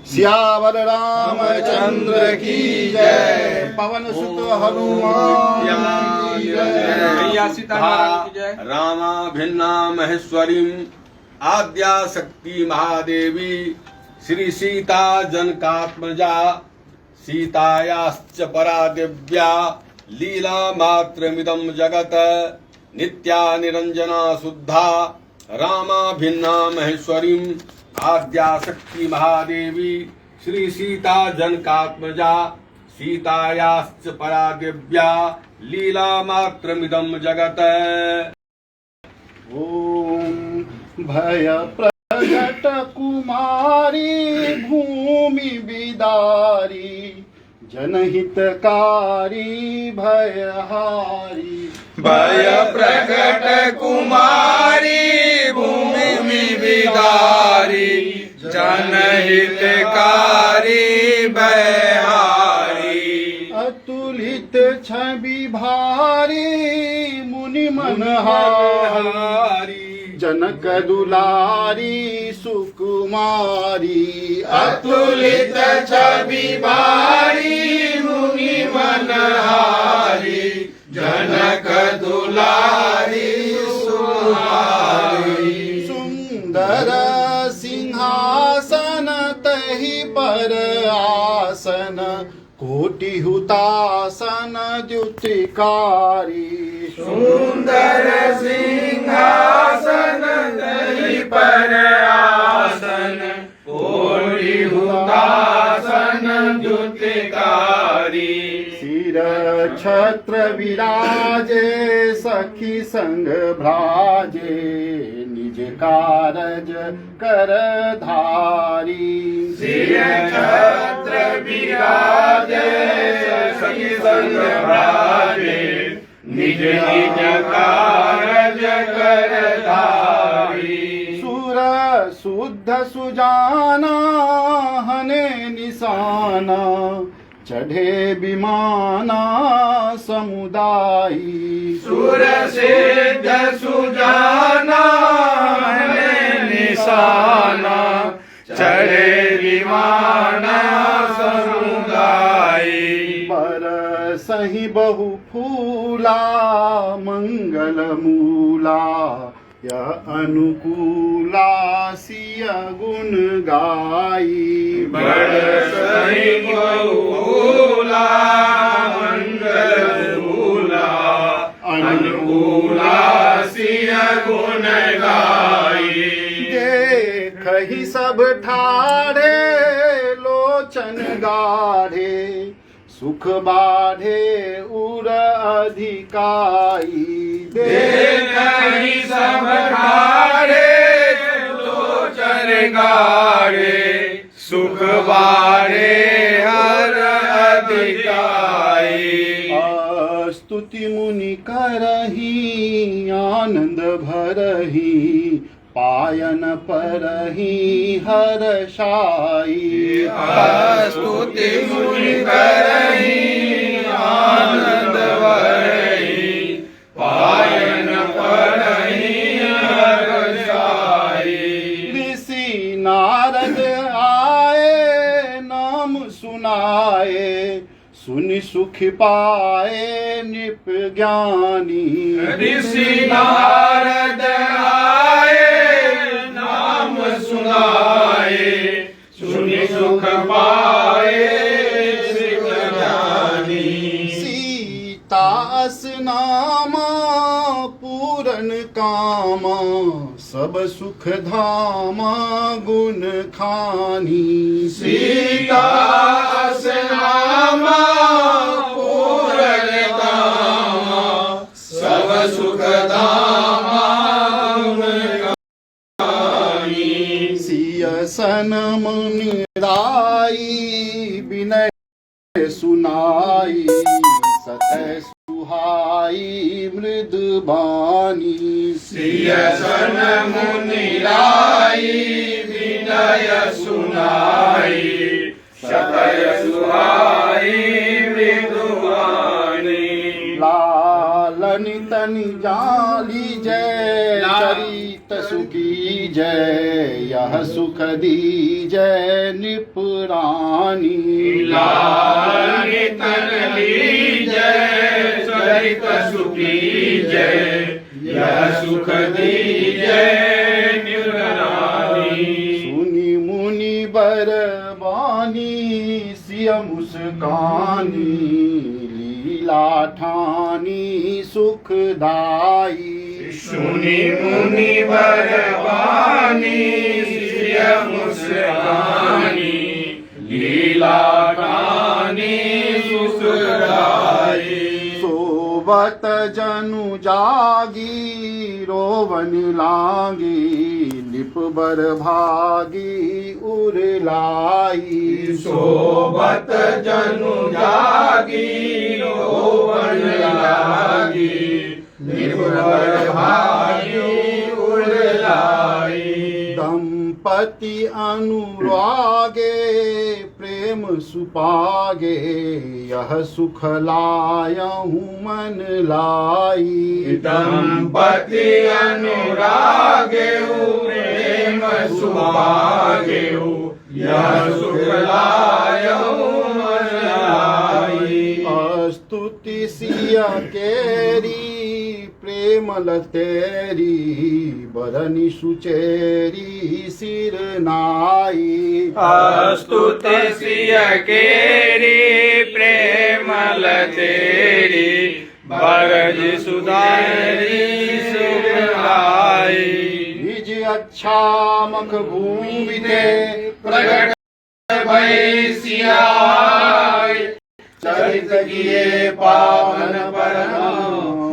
सियावर रामचंद्र की जय, पवन सुत हनुमान की जय। रामा भिन्ना महेश्वरीम आद्या शक्ति महादेवी श्री सीता जनकात्मजा सीतायाश्च परा दिव्या लीला मात्रमिदं जगत नित्या निरंजना शुद्धा रामा भिन्ना महेश्वरीम आद्या शक्ति महादेवी श्री सीता जनकात्मजा सीतायाश्च परा दिव्या लीला मात्रमिदं जगत। ओम भय प्रगट कुमारी भूमि विदारी जनहितकारी भयहारी। भय प्रकट कुमारी भूमि विदारी जनहितकारी भयहारी। अतुलित छवि भारी मुनि मनहारी जनक दुलारी सुकुमारी। अतुलित छवि भारी मुनि मनहारी जनक दुलारी सुहारी। सुंदर सिंहासन तहि पर आसन कोटि हुतासन द्युतिकारी। सुंदर सिंहासन तहि पर आसन कोटि हुतासन द्युतिकारी। सिर छत्र विराजे सखी संग भ्राजे निज कारज कर धारी। सिर छत्र विराजे सखी संग भ्राजे निज निज कारज कर धारी। सुर शुद्ध सुजाना हने निशाना चढ़े विमाना समुदायी। सुर सिद्ध सुजाना हने निशाना चढ़े विमाना समुदायी। बरसहि बहु फूला मंगल मूला यह अनुकूला सिय गुण गाई। बरसहि बहुला मंगल मूला अनुकूला सिय गुण गाई। देखहि सब ठाढ़े लोचन गाढ़े सुख बाढ़े उर अधिकाई। देखहि सब ठाढ़े लोचन गाढ़े सुख बाढ़े हर अधिकाई। स्तुति मुनि करही आनंद भरही पायन परही हर्षाई। स्तुति मुनि करही आनंद भरही पायन परही हर्षाई। ऋषि नारद आए नाम सुनाए सुनि सुख पाए नृप ज्ञानी। ऋषि नारद आए नाम सुनाए सुनि सुख पाए शिव ज्ञानी। सीता अस नामा पूरन कामा सब सुख धामा गुण खानी। सीता अस नामा पूरन कामा सब सुख धामा गुण खानी। सिय सन मुनि राई विनय सुनाई सतय सुहाई मृदु बानी। सिय सन मुनि राई विनय सुनाई सतय सुहाई मृदुवाणी। लालनि तनि जाली जय चरित सुखी जय यह सुख दीजय। लीजै नृप रानी। लालन तन लीजै सरित सुपीजै, यह सुख दीजै निवरानी। सुनि मुनि बर बानी, सिय मुस्कानी, लीला ठानी सुखदाई। सुनि मुनि बरबानी, सिय मुस्कानी, लीला ठानी सुखदाई। सोबत जनु जागी, रोवन लागी, लिप बर भागी उर लाई। सोबत जनु जागी, रोवन लागी, निर्भर भागी उड़ लाई। दंपति अनुरागे, प्रेम सुपागे, यह सुख लायहूँ मन लाई। दंपति अनुरागेउ, प्रेम सुभागेउ, यह सुख लायहु मन लाई। स्तुति सिय केरी, प्रेम लतेरी, बरनी सुचेरी सिर नाई। स्तुति सिय केरी, प्रेम लतेरी, बरज सुधारी सुखदाई। निज अच्छा मख भूमि ते प्रगट भई सियाई, चरित किए पावन परम,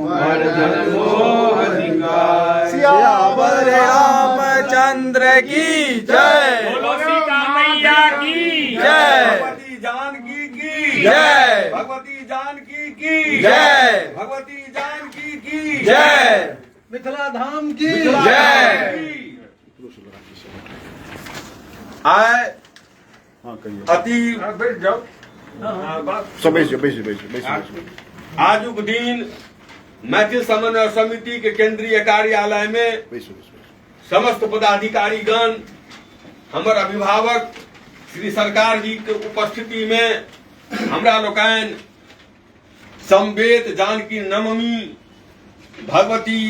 वर्धन मोह दिखाय। सियावर रामचंद्र की जय। बोलो सीता मैया की जय। भगवती जानकी की जय। भगवती जानकी की जय। भगवती जानकी की जय। मिथिला धाम की जय। आय हाँ कहिए। अति सब बैस जाओ, बैस जाओ, बैस जाओ, बैस जाओ, बैस जाओ, आजुक दिन मैथिल समन्वय समिति के केंद्रीय कार्यालय में बैस जाओ, बैस जाओ। समस्त पदाधिकारीगण, हमर अभिभावक श्री सरकार जी के उपस्थिति में हमरा लोकनि संवेद जानकी नवमी भगवती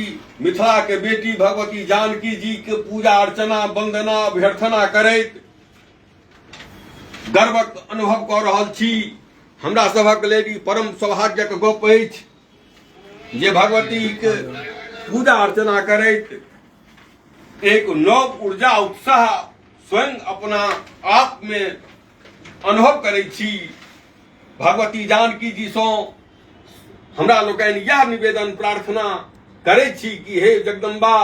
मिथिला के बेटी भगवती जानकी जी के पूजा अर्चना वंदना अभ्यर्थना करैत गर्वक अनुभव कऽ रहल छी। हमरा सभक लेल ई परम सौभाग्यक गप अछि जे भगवती के पूजा अर्चना करैत एक नव ऊर्जा उत्साह स्वयं अपना आप में अनुभव करै छी। भगवती जानकी जी सँ हमरा लोकनि इएह निवेदन प्रार्थना करै छी कि हे जगदम्बा,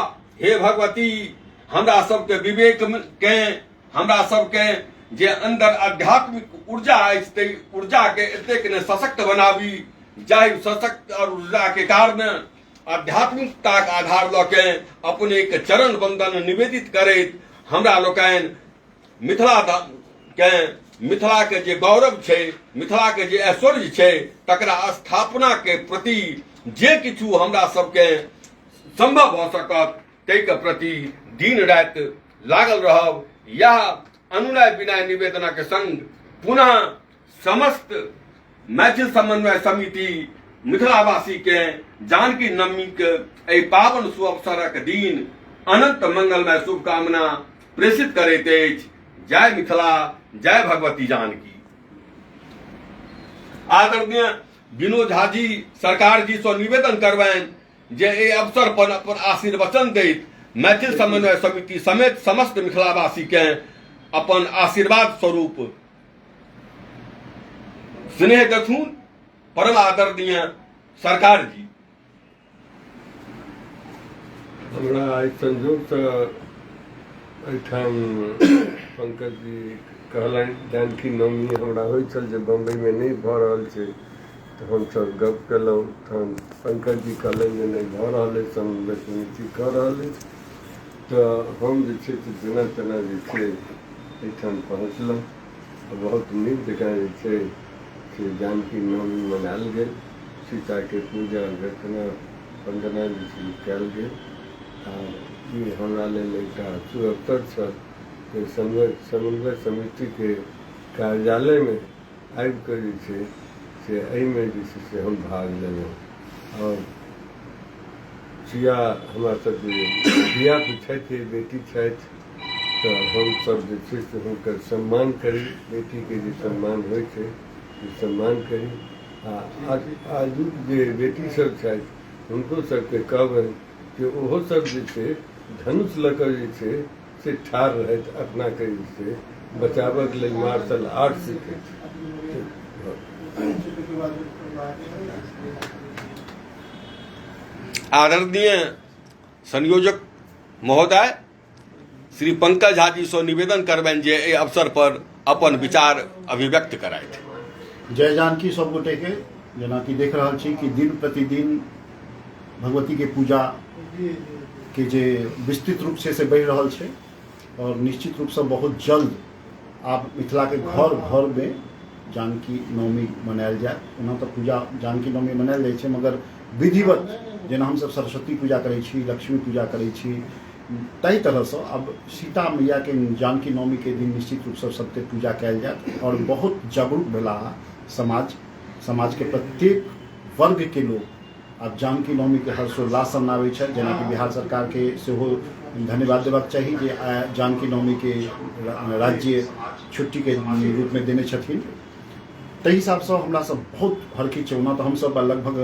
हे भगवती, हमरा सबके विवेक के, हमरा सबके जे अंदर आध्यात्मिक ऊर्जा अछि ताहि ऊर्जा के एतेक ने सशक्त बनाबी जाहि सशक्त और ऊर्जा के कारण आध्यात्मिकताक आधार लऽ के अपने के चरण वंदन निवेदित करैत हमरा लोकनि मिथिला के, मिथिला के जे गौरव छै, मिथिला के जे ऐश्वर्य छै, तकरा स्थापना के प्रति जे किछु हमरा सबके संभव भऽ सकत ताहिके प्रति दिन राति लागल रहब। यह अनुनय विनय निवेदनक संग पुनः समस्त मैथिल समन्वय समिति मिथिलावासी के जानकी नवमी के एहि पावन सुअवसरक दिन अनंत मंगलमय शुभकामना प्रेषित करैत अछि। जय मिथिला, जय भगवती जानकी। आदरणीय विनोद झा जी सरकार जी सँ निवेदन करबनि जे एहि अवसर पर अपन आशीर्वचन दैत मैथिल समन्वय समिति समेत समस्त मिथिलावासी के अपन आशीर्वाद स्वरूप स्नेह देथुन। परम आदरणीय सरकार जी। हमरा आइ संजोगसँ एहिठाम पंकज जी कहलनि जानकी नवमी, हमरा होइत छल जे बम्बईमे नहि भऽ रहल छै, तऽ हमसभ गप केलहुँ, तहन पंकज जी कहलनि जे नहि भऽ रहल अछि, समन्वय समिति कऽ रहल अछि, तऽ हम जे छै से जेना तेना जे छै एहिठाम पहुँचलहुँ। बहुत नीक जकाँ जे छै से जानकी नवमी मनायल गेल, सीताके पूजा अर्चना वन्दना जे छै कयल गेल। आ ई हमरा लेल एकटा सुअवसर छल के समन्वय समितिके कार्यालयमे आबि कऽ जे छै से एहिमे जे छै से हम भाग लेलहुँ। आओर सिया हमरा सबके धिया छथि, बेटी छथि, तऽ हमसब जे छै से हुनकर सम्मान करी, बेटीके जे सम्मान होइ छै से सम्मान करी। आ आजुक जे बेटी सब छथि हुनको सबके कहबनि जे ओहो सब जे छै धनुष लऽ कऽ जे छै से ठाढ़ रहथि, अपनाके जे छै बचाबऽके लेल मार्शल आर्ट सीखथि। आदरणीय संयोजक महोदय श्री पंकज झा जी से निवेदन करबनि जे एहि अवसर पर अपन विचार अभिव्यक्त करथि। जय जानकी सब गोटे के। जेनाकि देख रहल छी कि दिन प्रतिदिन भगवती के पूजा के जे विस्तृत रूप से बढ़ि रहल छै और निश्चित रूप से बहुत जल्द आब मिथिला के घर घर में जानकी नवमी मनायल जायत। ओना तऽ पूजा जानकी नवमी मनायल जाइ छै, मगर विधिवत जेना हमसब सरस्वती पूजा करै छी, लक्ष्मी पूजा करै छी, ताहि तरहसँ आब सीता मैयाके जानकी नवमीके दिन निश्चित रूपसँ सबके पूजा कयल जायत। और बहुत जागरूक भेला समाज, समाजके प्रत्येक वर्गके लोक आब जानकी नवमीके हर्षोल्लाससँ मनाबै छथि। जेनाकि बिहार सरकारके सेहो धन्यवाद देबाक चाही जे जानकी नवमीके राज्य छुट्टीके रूपमे देने छथिन। ताहि हिसाबसँ हमरा सब बहुत हर्षित छै। ओना तऽ हमसब लगभग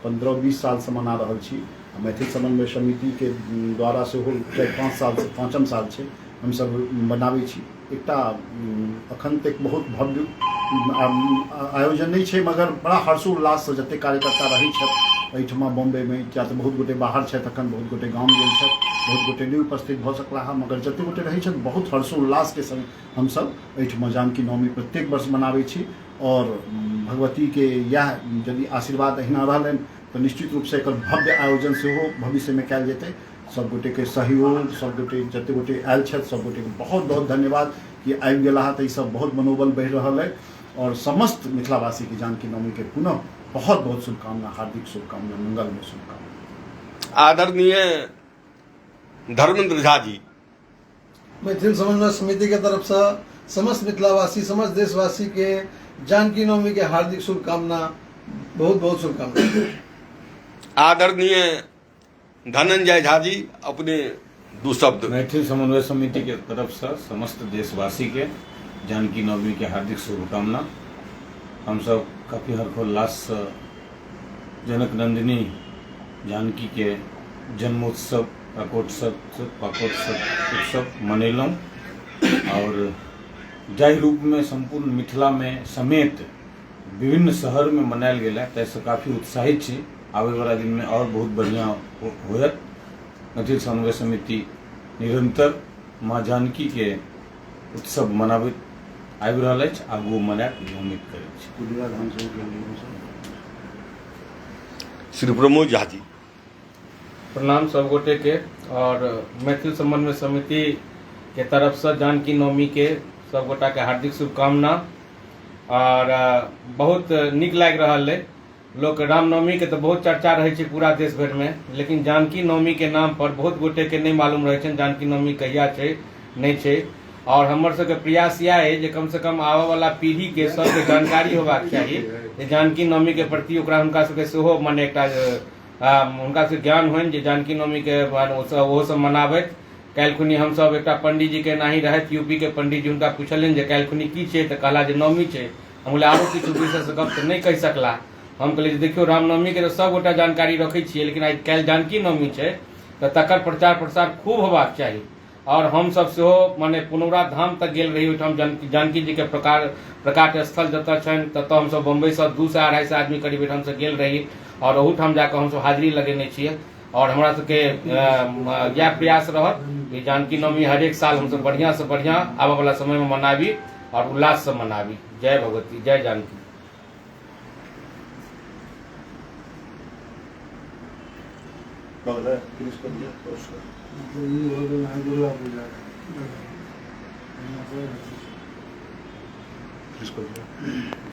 15-20 सालसँ मना रहल छी। मैथिल समन्वय समितिके द्वारा सेहो 4-5 सालसँ 5म साल छै हमसब मनाबै छी। एकटा अखन तक बहुत भव्य आयोजन नहि छै, मगर बड़ा हर्षोल्लाससँ जतेक कार्यकर्ता रहै छथि एहिठमा बॉम्बेमे, किया तऽ बहुत गोटे बाहर छथि, अखन बहुत गोटे गाम गेल छथि, बहुत गोटे नहि उपस्थित भऽ सकला हँ, मगर जतेक गोटे रहै छथि बहुत हर्षोल्लासके संग हमसब एहिठमा जानकी नवमी प्रत्येक वर्ष मनाबै छी। और भगवतीके इएह यदि आशीर्वाद अहिना रहलनि तऽ निश्चित रूपसँ एकर भव्य आयोजन सेहो भविष्यमे कयल जेतै। सब गोटेके सहयोग, सब गोटे जते गोटे आयल छथि सब गोटेके बहुत बहुत धन्यवाद कि आबि गेला तऽ ईसब बहुत मनोबल बढ़ि रहल अइ। और समस्त मिथिलावासीके जानकी नवमीके पुनः बहुत बहुत शुभकामना, हार्दिक शुभकामना, मंगलमय शुभकामना। आदरणीय धर्मेंद्र झा जी, मैथिल समन्वय समिति के तरफ से समस्त मिथिलावासी, समस्त देशवासी के जानकी नवमी के हार्दिक शुभकामना, बहुत बहुत शुभकामना। आदरणीय धनंजय झा जी, अपने दू शब्द। मैथिल समन्वय समिति के तरफ से समस्त देशवासी के जानकी नवमी के हार्दिक शुभकामना। हम सब काफी हर्षोल्लास से जनक नंदिनी जानकी के जन्मोत्सव पाकोत्सव उत्सव मनेलहुँ और जाहि रूप में संपूर्ण मिथिला में समेत विभिन्न शहर में मनायल गेल है ताहिसँ काफी उत्साहित छी। आबैवला दिन में और बहुत बढ़िया होयत। मैथिल समन्वय समिति निरंतर माँ जानकी के उत्सव मनाबैत आबि रहल अछि, आगू मनायत ई उम्मीद करैत छी। श्री प्रमोद झा जी, प्रणाम सब गोटे के। और मैथिल समन्वय समिति के तरफ से जानकी नवमी के सब गोटा के हार्दिक शुभकामना। और बहुत नीक लागि रहल है। लोक रामनवमी के तो बहुत चर्चा रहे छै पूरा देश भरि में, लेकिन जानकी नवमी के नाम पर बहुत गोटे के नहीं मालूम रहे छनि जानकी नवमी कहिया छै नहीं छै। और हमर सबके प्रयास इएह है जे कम से कम आबऽ वाला पीढ़ी के सबके जानकारी होबाक चाही जे जानकी नवमी के प्रति ओकरा हुनका सबके सेहो मने एकटा हुनका सबके ज्ञान होइन जे जानकी नवमी के ओहो सब मनाबैत। काल्हि खुनी हमसब एकटा पंडीजी के एनाही रहथि, यूपी के पंडीजी, हुनका पुछलियनि जे काल्हि खुनी की छै तऽ कहला जे नवमी छै। हम कहलियै आरो किछु विशेष गप तऽ नहि कहि सकला। हम कहलियै जे देखियौ रामनवमी के तऽ सबगोटा जानकारी रखै छियै, लेकिन आइ काल्हि जानकी नवमी छै तऽ तकर प्रचार प्रसार खूब होबाक चाही। और हमसब सेहो मने पुनौरा धाम तक गेल रही, ओहिठाम जानकी जी के प्रकाट स्थल जतऽ छनि ततऽ हमसब बम्बईसँ 200-250 आदमी करीब ओहिठामसँ गेल रही और ओहूठाम जाकऽ हमसब हाजिरी लगेने छियै। और हमरा सबके इएह प्रयास रहत कि जानकी नवमी हरेक साल हमसब बढ़िआँ से बढ़िआँ आबऽ वाला समयमे मनाबी और उल्लास से मनाबी। जय भगवती, जय जानकी। दुर्गा पूजा।